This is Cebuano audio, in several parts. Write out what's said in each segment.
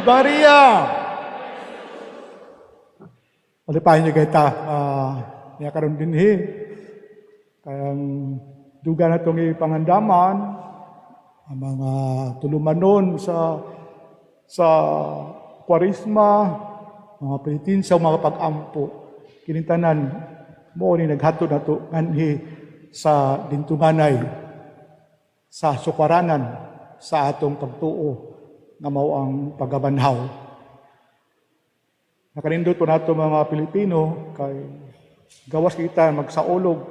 Maria! Malipayon niyo kita, niya karon dinhi. Kayang duga na itong ipangandaman, ang mga tulumanon sa Kwaresma, mga penitensya, mga pag-ampo. Kinintanan mo ni naghatod nato nganhi sa dintunganay, sa sukaranan sa atong pagtuo nga mao ang pagabanhaw. Nakanindot po nato mga Pilipino kay gawas kita magsaulog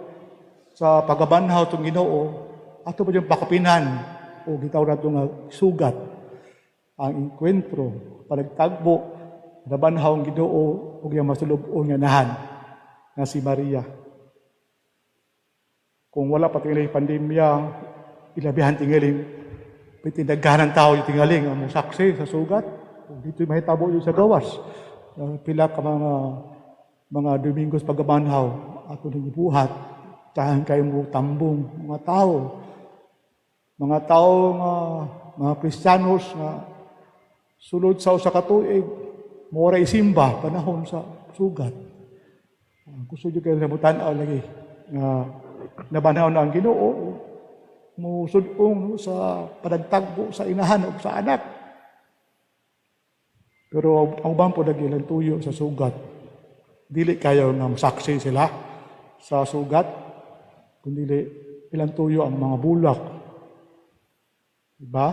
sa pagabanhaw tong Ginoo, ato pa yung pakapinan o gitawag nato nga sugat ang engkwentro, panagtagbo, nabanhaw ang Ginoo ug iyang masulub-on nga inahan nga si Maria. Kung wala pa tingali pandemya, ilabihan tingaling pitindaghanan tao yung tingaling ang saksi sa sugat. Ug dito mahitabo yun sa gawas. Pila ka mga Domingos pagabanhaw ato ning gibuhat tahan kayo mo tambong mga tao, mga tao nga mga Kristiyanos nga sulod sa usa ka tuig mo ra isimba panahon sa sugat. Gusto jud kayo mo tan-aw lagi nga nabanhaw na ang Ginoo, mo sud-ong sa panagtagbo sa inahan ug sa anak. Pero ang uban po ilang tuyo sa sugat, dili kayo nga mosaksi sila sa sugat, kundi ilang tuyo ang mga bulak. Diba?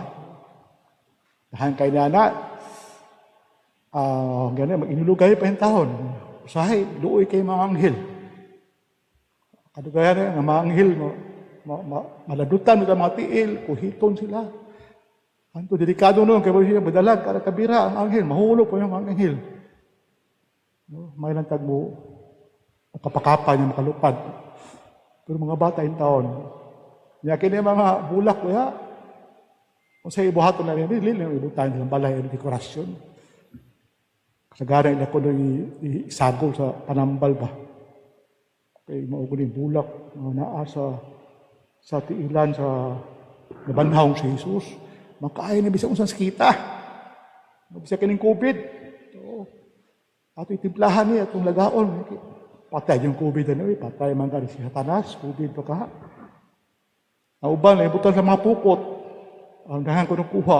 Dahan kay nana, gani, mag-inulugay pa yung taon. Usahay, luoy kay mga anghel. Kadugayan na nga mga anghel, maladutan mo mga tiil, kuhiton sila. Anto, delikado noon, kaya siya madalag, kada kabira ang anghel, mahulog po yung mga anghel. No, may lang tagmo, kapakapa niya makalupad. Pero mga bata yung taon, niya kini mga bulak kuya, kung sa ibuhaton na rin, dili lang ibutan silang balay ang dekorasyon. Kasagaran ila ko isagol sa panambal ba. Kay mao ko bulak nga naa sa tiilan sa nabanhawng si Jesus. Makaay na bisag unsang sakita. Bisag kining COVID. So, ato itimplahan niya atong lagaon. Patay yung COVID ano eh, patay man ka si Satanas, COVID pa ka. Ang uban, ibutan sa mga pukot. Ang dahan ko nung kuha,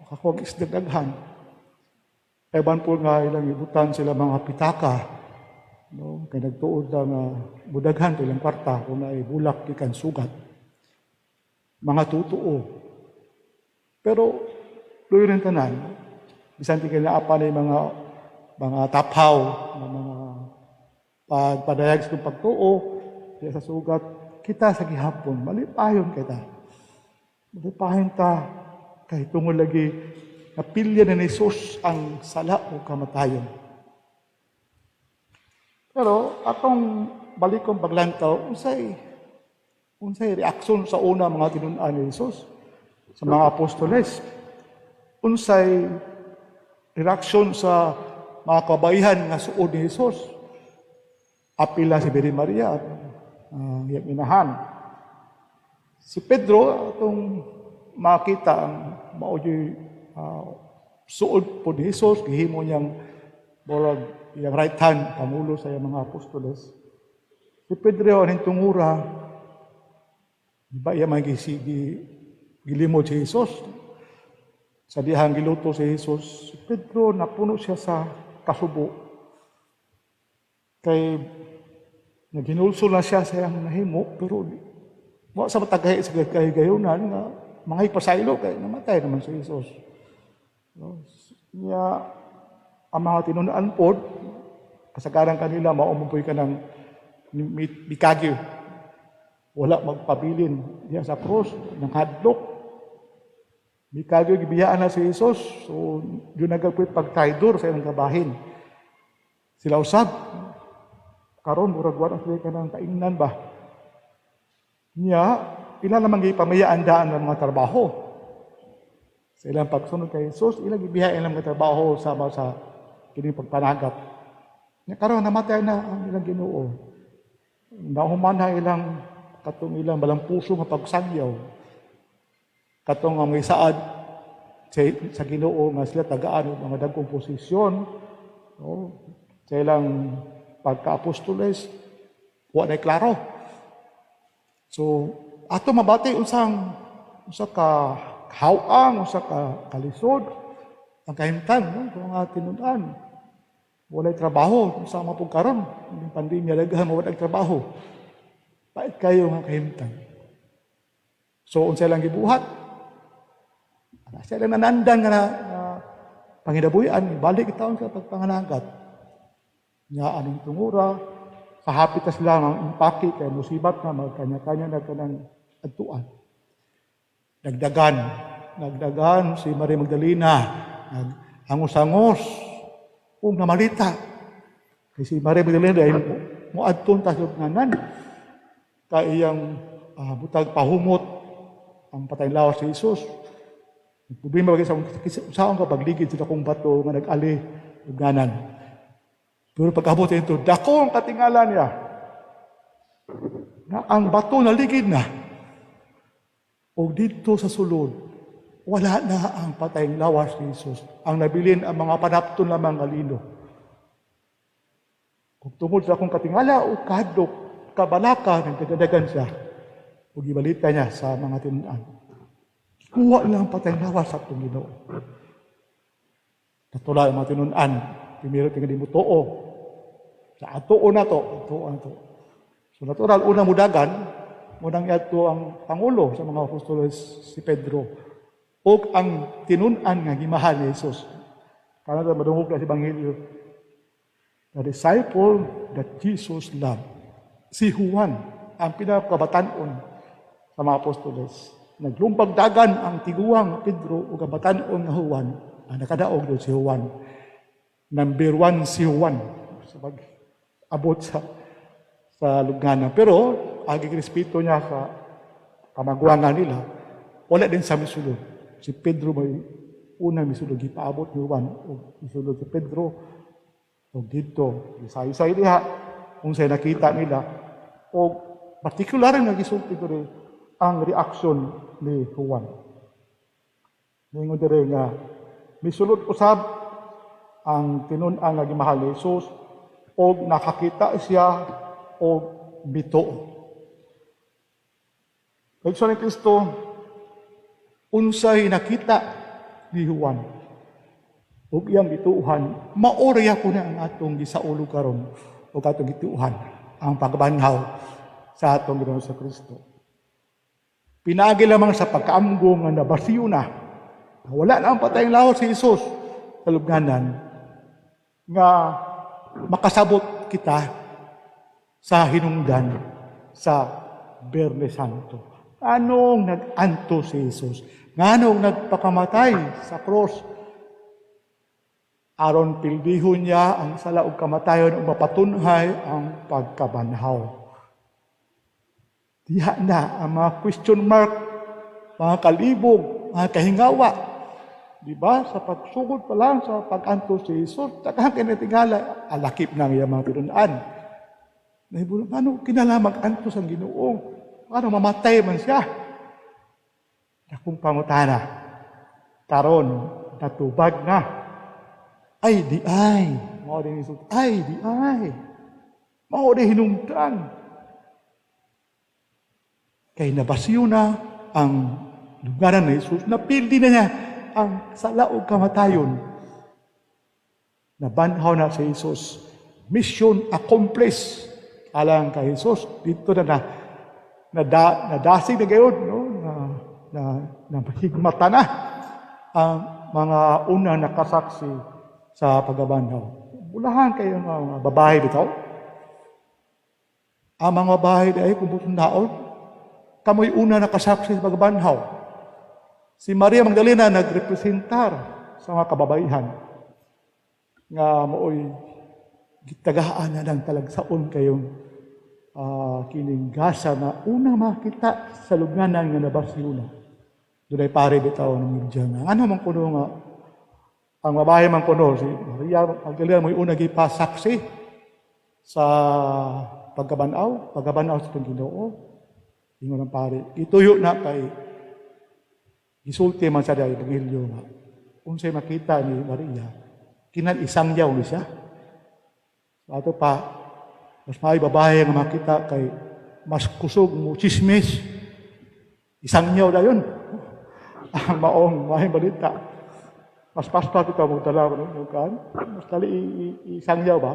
makakuha isda daghan. Eban po nga ilang ibutan sila mga pitaka. No? Kay nagtuod lang nga budaghan to ilang kwarta kung naay bulak gikan sugat. Mga tutuo. Pero luyo rin tanan, bisan ti kay pa na mga taphaw, mga pagpadayag sa pagtuo, diya sa sugat, kita sa gihapon, malipayon kita. Malipayon ta, kay tungod lagi, napilya na ni Jesus ang sala o kamatayon. Pero atong balikong paglantaw, unsay reaksyon sa una mga tinun-an ni Jesus sa mga apostoles? Unsay reaksyon sa mga kababayihan nga suod ni Jesus? Apila si Birhen Maria at iyang inahan. Si Pedro, atong makita ang mao suod po ni Jesus, gihimo niyang murag iyang right hand, pangulo sa iyang mga apostoles. Si Pedro, aning tungura, di ba iya man gilimod si Jesus? Sa dihang giluto si Jesus, si Pedro napuno siya sa kasubo. Kay naghinulsol na siya sa iyang nahimo, pero wa sa matagahi sa kahigayunan nga mga ipasaylo kay namatay naman si Jesus. No? Nya ang mga tinun-an pod kasagaran kanila mao mo ka ng mikagyo. Wala magpabilin diya sa krus ng hadlok. Mikagyo gibiyaan na si Jesus. So yun nagagpoy pagtraidor sa ilang kabahin. Sila usab karon murag wala sila kanang kaingnan ba. Nya ila namang gipamayaan daan ng mga trabaho. Sa ilang pagsunod kay Jesus, ilang gibiha ilang mga trabaho sama sa kining pagpanagat. Nya karon namatay na ang ilang Ginoo. Nahuman na ilang katong ilang balang puso nga pagsagyaw. Katong ang may saad sa Ginoo nga sila tagaan og mga dagkong posisyon, no? Sa ilang pagka-apostoles, wa na klaro. So ato mabati unsang usa ka haw-ang, usa ka kalisod ang kahimtang, no, sa mga tinun-an. Walay trabaho sa mga pug karon, ang pandemya, daghan mo trabaho. Pait kayo nga kahimtang. So unsa lang gibuhat? Ana sila nanandan nga na panginabuhian, balik taon sa pagpanganagat. Nya anong tungura, sa hapit ta sila ang impake kay musibat na magkanya-kanya na kanang adtuan. Nagdagan, nagdagan si Maria Magdalena, naghangos-hangos, ug namalita. Kay si Maria Magdalena dahil moadton ta sa lubnganan kay iyang butag pahumot ang patay lawas si Jesus. Problema ba sa saon ka pagligid sa dakong bato nga nag-ali lubnganan? Pero pag-abot ito, dako ang katingala niya. Na ang bato naligid na. O dito sa sulod, wala na ang patayng lawas ni Jesus. Ang nabilin ang mga panapton lamang nga lino. Kung tungod sa akong katingala o kahadlok, kabalaka, nagdagadagan siya. O gibalita niya sa mga tinun-an. Kuha lang ang patayng lawas sa atong Ginoo. Katulad ang mga tinun-an, primero tingnan mo tuo. Sa atuo na to, atuo na to. So natural, unang mudagan, munang iadto ang pangulo sa mga apostoles, si Pedro. O ang tinun-an nga gimahal ni Jesus. Para madungog na si Ebanghelyo. The disciple that Jesus loved. Si Juan, ang pinakabatanon sa mga apostoles. Naglumpag dagan ang tiguang Pedro ug ang batan-on nga Juan. Ang nakadaog doon si Juan. Number one si Juan sa pag abot sa lubnganan. Pero agi respeto niya sa kamaguangan nila, wala din sa misulod. Si Pedro may unang misulod, gipaabot ni Juan ug misulod si Pedro ug didto isay-isay diha kung say nakita nila, o partikular nga gisulti diri ang reaksyon ni Juan. Ningon diri nga misulod usab ang tinun-an nga gimahal ni Jesus og nakakita siya og mituo. Kay ni Kristo, unsay nakita ni Juan ug iyang gituohan, maorya ko na ang atong gisaulog karon ug atong gituohan, ang pagbanhaw sa atong Ginoo sa Kristo. Pinaagi lamang sa pagkaamgo nga nabasiyo na, wala na ang patayng lawas si Jesus sa lubnganan, nga makasabot kita sa hinungdan sa Biyernes Santo. Anong nag-anto si Jesus? Nganong nagpakamatay sa cross? Aron pildihon niya ang sala ug kamatayon ug mapatunhay ang pagkabanhaw. Diha na ang mga question mark, mga kalibog, mga kahingawa. Di ba? Sa pagsugod pa lang sa pag-anto si Jesus, takang kinatingala, alakip na ang iyang mga tinun-an. Nahibulong, ano kinala mag-anto sa Ginoo? Ano mamatay man siya? Dakong pangutana. Karon, natubag na. Ay, di ay. Mao din Jesus. Ay, di ay. Mao din hinungdan. Kay nabasiyo na ang lugaran ni Jesus, napildi na niya ang sala ug kamatayon. Nabanhaw na si Jesus. Mission accomplished. Alang kay Jesus, dito na na nadasig na gayon, no? Na higmata na ang mga unang nakasaksi sa pagkabanhaw. Bulahan kayo mga babae bitaw. Ang mga babae ay kung naon, kamoy una nakasaksi sa pagbanhaw. Si Maria Magdalena nagrepresentar sa mga kababaihan nga maoy gitagaan na ng talagsaon kayong kining gasa na unang makita sa lubnganan nga nabasiyo na. Dunay pare bitaw ng media nga ano man kuno nga ang babae man kuno si Maria Magdalena mo'y una gipasaksi sa pagkabanaw sa itong Ginoo. Ingon ang pare, ituyo na kay gisulti man sa dahil Ebanghelyo nga Unsay makita ni Maria, kinan isangyaw ni siya. So, ato pa, mas may babae nga makita kay mas kusog mo chismis. Isangyaw dayon ang maong maayong balita. Mas paspas ito mo dala no kan. Mas dali isangyaw ba?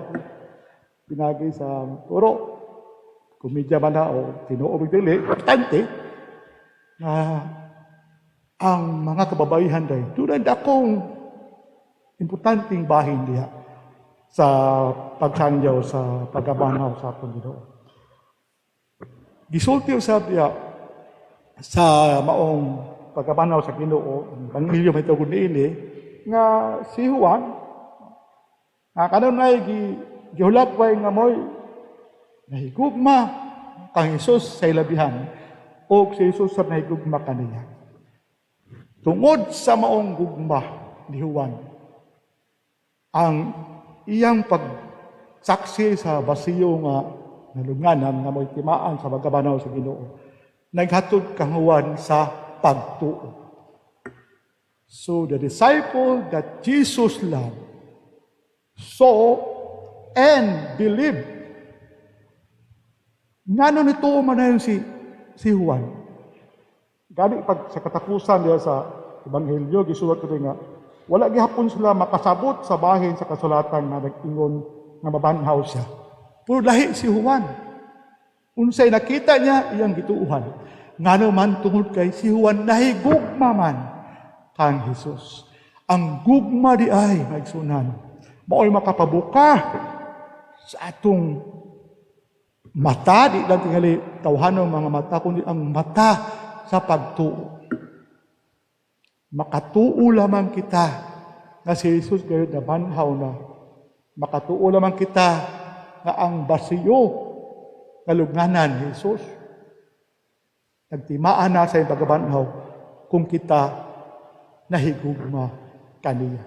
Pinagi sa puro komedya man na o tinuod og dili, importante na ang mga kababaihan dahil doon akong importanteng bahin diha sa pagsangyaw sa pagkabanhaw sa atong Ginoo. Gisulti usab diha sa maong pagkabanhaw sa Ginoo, ang Ebanghelyo may tugod niini nga si Juan nga kanunay gi gihulakway nga mo'y nahigugma kang Hesus sa ilabihan o si Jesus sa nahigugma kaniya. Tungod sa maong gugma ni Juan, ang iyang pagsaksi sa basiyo nga nalunganan nga mo'y timaan sa pagkabanhaw sa Ginoo, naghatod kang Juan sa pagtuo. So the disciple that Jesus loved saw and believed. Ngano nito man na si Juan? Gani pag sa katapusan diya sa Ebanghelyo, gisulat ko nga wala gihapon sila makasabot sa bahin sa kasulatan nga nag-ingon nga mabanhaw siya. Pero lahi si Juan. Unsay nakita niya, iyang gituuhan. Ngano man? Tungod kay si Juan nahigugma man kang Jesus. Ang gugma di ay, mga, mao'y makapabuka sa atong mata, di lang tingali tawhanong mga mata, kundi ang mata sa pagtuo. Makatuo lamang kita nga si Jesus gayud nabanhaw na. Makatuo lamang kita nga ang basiyo nga lubnganan ni Jesus nagtimaan na sa iyang pagkabanhaw kung kita nahigugma kaniya.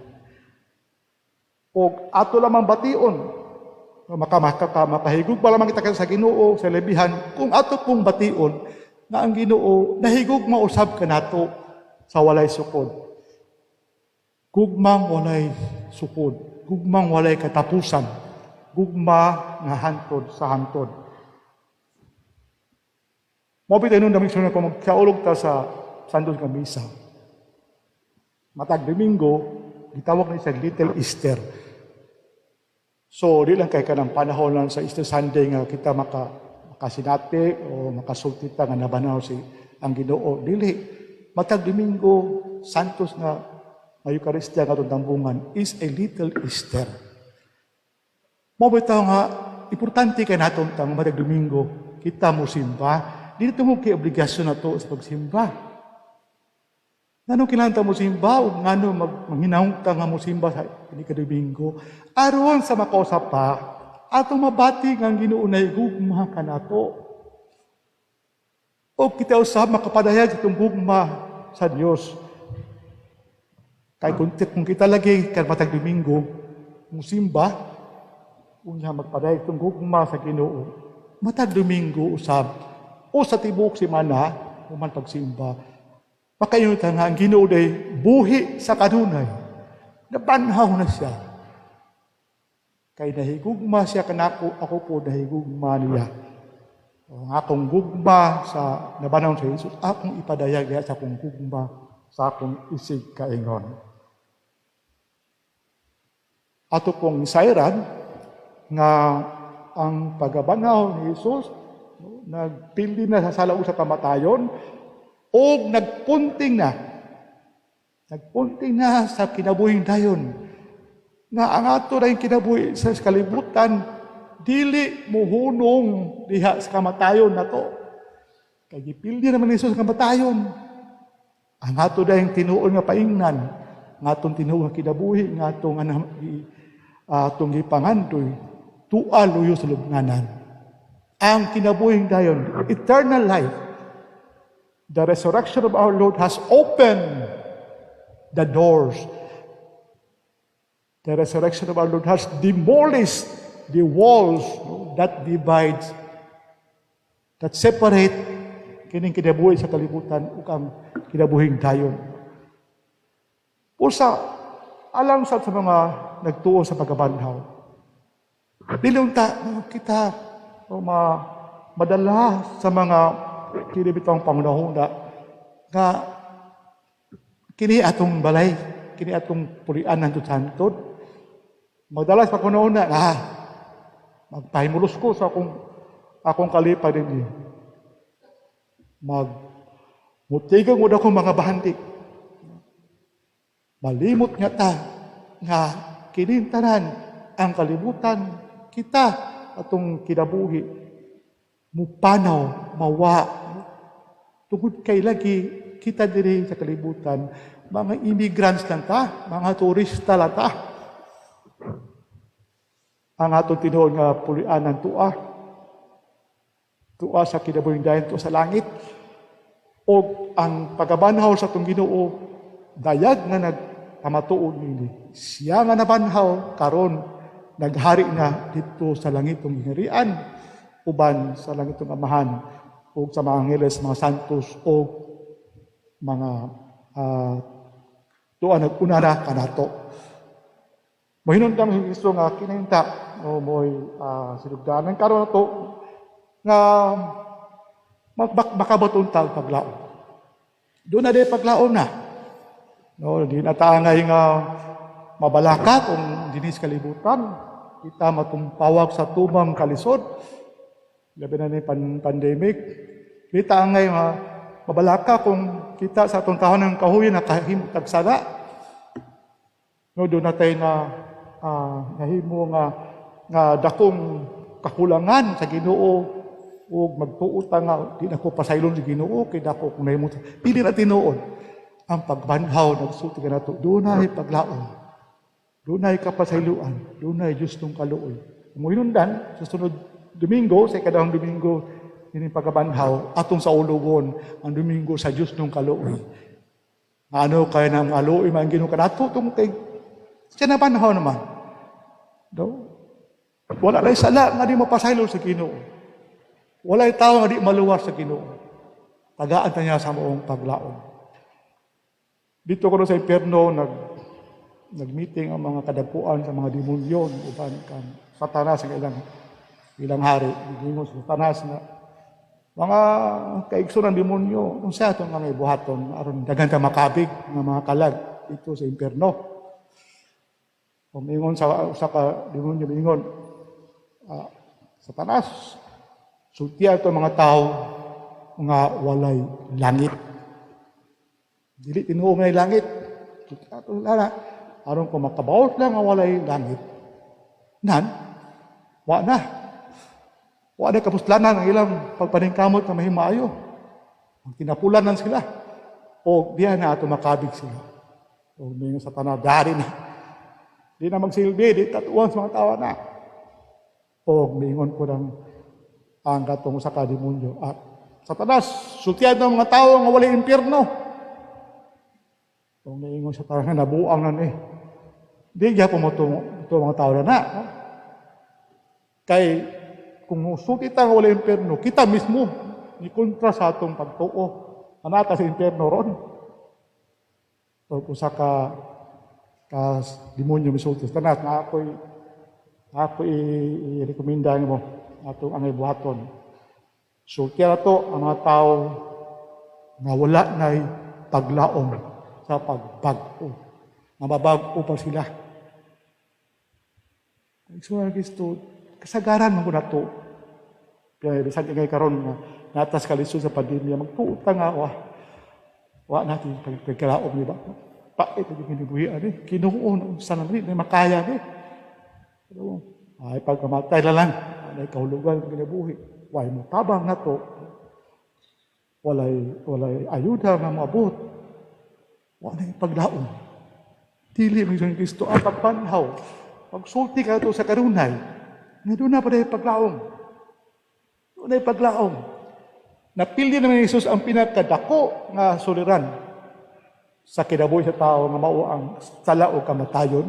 O ato lamang bation nga makahigugma lamang kita sa Ginoo sa labihan kung ato pong bation nga ang Ginoo nahigugma usab kanato sa walay sukod. Gugmang walay sukod, gugmang walay katapusan, gugma nga hantod sa hantod. Mao bitaw nung daming sunod kung magsaulog ta sa Santos nga Misa. Matag Domingo, gitawag ni sa Little Easter. So, di lang kay kanang panahon lang sa Easter Sunday nga kita makasinati o makasulti ta nga nabanhaw si ang Ginoo. Dili. Matag Domingo, Santos nga Eucharistia nga atong tambungan is a little Easter. Mao bitaw nga importante kay naton tang matag Domingo kita mo simba. Dili tungod kay obligasyon nato sa pagsimba. Ngano kinahanglan ta mo simba ug ngano manghinahong ta nga mo simba sa kini ka Domingo? Aron sa makausap pa atong mabati nga ang Ginoo nahigugma kanato. O kita usab makapadayag sa itong gugma sa Dios. Kay kung kita lagi kay matag Domingo musimba, unya magpadayag itong gugma sa Ginoo, matag Domingo usab o sa tibuok semana human pagsimba, makaingon ta nga ang Ginoo day buhi sa kanunay. Nabanhaw na siya. Kay nahigugma siya kanako, ako po nahigugma niya. Ang akong gugma sa nabanhaw sa Jesus, akong ipadayag diha sa akong gugma sa akong isig kaingon. Ato pong sayran nga ang pagabanhaw ni Jesus, no, nagpildi na sa sala sa kamatayon o nagpunting na. Nagpunting na sa kinabuhing dayon nga ang ato na kinabuhi sa kalibutan dili muhunong diha sa kamatayon nato. Kay gipildi naman ni Jesus sa kamatayon. Ang ato dayong tinuod nga paingnan, nga atong tinuod nga kinabuhi, nga atong gipangandoy, tua luyo sa lubnganan. Ang kinabuhing dayon, eternal life. The resurrection of our Lord has opened the doors. The resurrection of our Lord has demolished the walls, no, that divides, that separate kining kinabuhi sa kalibutan ug ang kinabuhing dayon. Pusa, alang sa mga nagtuo sa pagkabanhaw, dili unta kita o madala sa mga kini bitong panghunahuna nga kini atong balay, kini atong pulian ng hantod. Magdala sa panghunahuna nga magpahimulos ko sa akong kalipay dinhi. Mag mutigang mo akong mga bahandi. Malimot nga ta nga kining tanan, ang kalibutan, kita atong kinabuhi mupanaw, mawa, tungod kay lagi kita diri sa kalibutan mga immigrants lang ta, mga turista lang ta. Ang atong tinuod nga pulianan tua tua sa kinabuhing dayon, tua sa langit, o ang pagabanhaw sa atong Ginoo dayag nga nagpamatuod niini. Siya nga nabanhaw, karon naghari na didto sa langitong gingharian uban sa langitong Amahan ug sa mga angheles, mga santos o mga tuwa nag-una na kanato. Mohinumdum si Kristo nga kinahinta no mo'y sinugdanan karon nato nga makabaton ta og paglaom. Duna diay paglaom na. No, di na taangay nga mabalaka kung dinhi sa kalibutan kita matumpawag sa tumang kalisod, labi na ni pandemic. Di taangay nga mabalaka kung kita sa atong taon ng kahuyan nakahimo tag sala. No, duna tay na nahimo nga dakong kakulangan sa Ginoo ug magtuo ta nga di na ko pasaylon sa Ginoo kay dako kung nahimo. Dili na tinuod. Ang pagbanhaw nagsulti kanato, dunay paglaom, dunay kapasayloan, dunay justong kaluoy. Muhinundan sa sunod Domingo, sa ikadahong Domingo ini pagkabanhaw, atong saulugon ang Domingo sa justong kaluoy. Ano kaya nang aluoy man Ginoo kanato tungod kay siya nabanhaw naman. No? Wala lay sala nga di mapasaylo sa Ginoo. Walay tao nga di maluwas sa Ginoo. Tagaan ta niya sa maong paglaom. Didto kuno sa impyerno, nag-meeting ang mga kadagpuan sa mga demonyo uban kan Satanas ang ilang hari. Giingon sa Satanas nga mga kaigsoon ng demonyo, unsa atong mga buhaton aron daghan ta makabig nga mga kalag didto sa impyerno? Umingon sa usa ka demonyo, mingon, "Satanas, sultiya ato mga tao nga walay langit. Dili tinuo nga langit. Sultiya ato lana aron kung makabaw lang nga walay langit. Nan, wa na. Wa na kapuslanan ang ilang pagpaningkamot na mahimaayo. Ang tinapulan lang sila. O diya na ato makabig sila." O may sa Satanas, "Dari na. Di na magsilbi, di tatuan sa mga tawa na." O mingon po ng ang katong sa kademonyo. At "Satanas, sultian ng mga tao nga walay impyerno." Kung naingon sa Satanas nga nabuang na ni. Di gyapon mo ito mga tao na na. No? Kay kung musulti ta nga walay impyerno, kita mismo ni kontra sa atong pagtuo. Anata sa impyerno ron. O kung sa ka demonyo misulti, "Satanas, na ako'y i-rekomenda mo atong ang ibuhaton. Sultian nato ang mga tao nga wala na'y paglaom sa pagbag-o. Nga mabag-o pa sila." Igsoon Kristo, kasagaran man ko na to. Kaya bisan ingay karon nga natas kalisod sa pandemya, magtuo ta nga wa natin pagkalaom, di ba? Pait na yung kinabuhi ani. Kinuon unsa na ni makaya ni. Pero, ay pagkamatay na lang, ay kahulugan ng kinabuhi. Way mo tabang na to. Walay ayuda nga moabot. Wa na paglaom. Dili mo yung Kristo ang pagpanhaw. Pagsulti ka ito sa karunay, nga duna pa paglaom. Duna paglaom. Napili naman ni Jesus ang pinakadako nga suliran sa kinabuhi sa tao nga mao ang sala o kamatayon.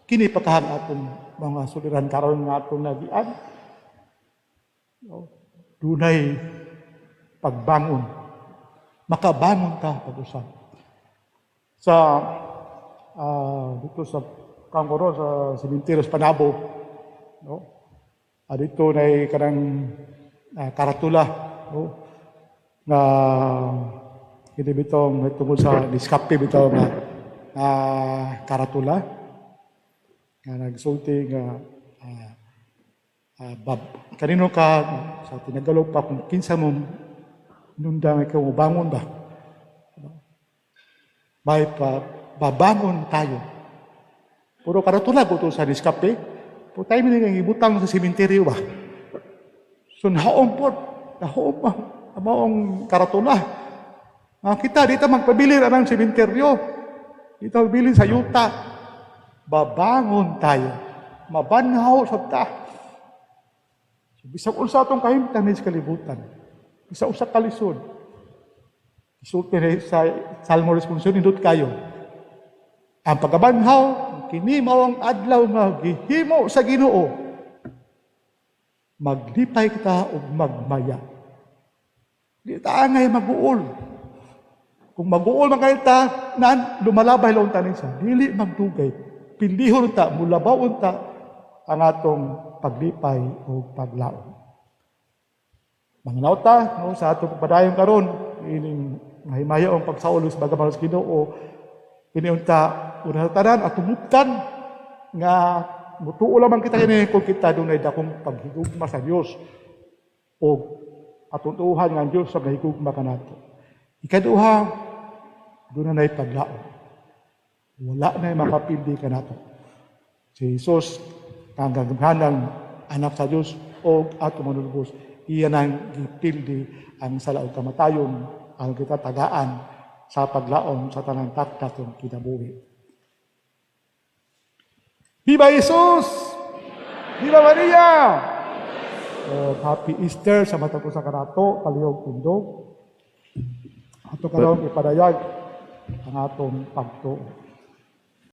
Kini pakahang atong mga suliran karon nga atong nagian. No? Dunay pagbangon. Makabangon ka pag-usab. Sa Dito sa Kangkoro, sa sementeryo sa Panabo, no? Dito na kanang karatula, no? Nga kini bitong tungod sa diskape bitaw nga karatula nga nagsulti nga bab kanino ka sa tinagalog pa kung kinsa mo nundang ikaw mobangon ba, may pa, babangon tayo. Puro karatula ko to sa diskape. Pero tayo nga ibutang sa sementeryo ba. So naong po, naong pa, maong karatula. Nga kita, dito magpabilin ang sementeryo. Dito magbilin sa yuta. Babangon tayo. Mabanhaw sa ta. So, bisag unsa atong kahimtang sa kalibutan. Bisag unsa kalisod. Isulti ni sa Salmo Responsion, nindot kayo. Ang pagkabanhaw, kini mao ang adlaw nga gihimo sa Ginoo. Maglipay kita ug magmaya. Di ta angay maguol. Kung maguol man kayo ta, nan lumalabay lang ta sa dili magdugay. Pildihon ta, mulabaw ta ang atong paglipay o paglaom. Mga ta, no, sa atong pagpadayon karon ining mahimayaong pagsaulog sa bagaman sa Ginoo, kini unta una sa tanan atong muptan nga mutuo lamang kita kini kung kita dunay dakong paghigugma sa Dios o atong tuuhan nga ang Dios sa nahigugma kanato. Ikaduha, doon na paglaom. Wala na makapildi kanato. Si Jesus, ang gaghamhanang anak sa Dios o ato manulubos, iya nang gipildi ang sala ug kamatayon ang kita tagaan sa paglaom sa tanang takdang kinabuhi. Viva Jesus! Viva Maria! Oh, happy Easter sa matag usa kanato, palihog tindog. Ato karon ipadayag ang atong pagtuo.